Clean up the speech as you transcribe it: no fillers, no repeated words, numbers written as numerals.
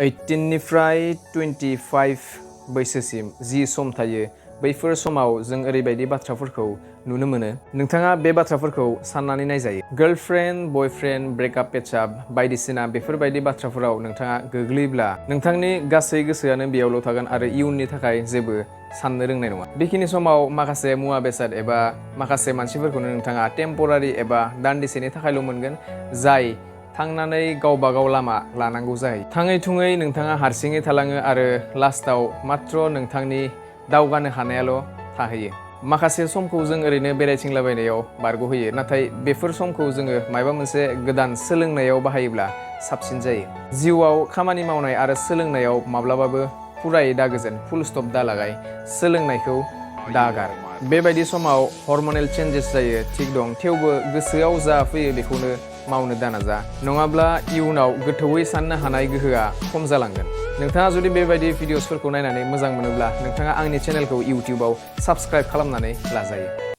18 निफ्राय 25 बैसोसिम जि सम थायो बैफोर समाव जों ओरैबायदि बाथ्राफोरखौ नुनो मोनो। नोंथाङा बे बाथ्राफोरखौ साननानै नायजायो। गार्लफ्रेन्ड, बयफ्रेन्ड, ब्रेकआप, पेचआप बायदिसिना बेफोरबायदि बाथ्राफोराव नोंथाङा गोग्लैब्ला नोंथांनि गासै गोसोआनो बेयावल' थागोन आरो इयुननि थाखाय जेबो साननो रोंनाय नङा। बेखिनि समाव माखासे मुवा बेसाद एबा माखासे मानसिफोरखौनो नोंथाङा टेम्परारि एबा दान्दिसेनि थाखायल' मोनगोन, जाय थांनानै गावबा गाव लामा लानांगौ जायो। थाङै थुङै नोंथाङा हारसिङै थालाङो आरो लास्टाव मात्र नोंथांनि दावगानो हानायाल' थाहैयो। माखासे समखौ जों ओरैनो बेरायथिंलाबायनायाव बारग'होयो, नाथाय बेफोर समखौ जोङो माबा मोनसे गोदान सोलोंनायाव बाहायोब्ला साबसिन जायो। जिउआव खामानि मावनाय आरो सोलोंनायाव माब्लाबाबो फुरायै दागोजोन, फुल स्टप दालागाय, सोलोंनायखौ दागार। बेबायदि समाव हर्मनेल चेन्जेस जायो, थिग दं, थेवबो गोसोआव जा फैयो बेखौनो मावनो दानाजा, नङाब्ला इयुनाव गोथौवै साननो हानाय गोहोआ खम जालांगोन। नोंथाङा जुदि बेबायदि भिडिअसफोरखौ नायनानै मोजां मोनोब्ला नोंथाङा आंनि चेनेलखौ इउटिउबाव साबस्क्राइब खालामनानै लाजायो।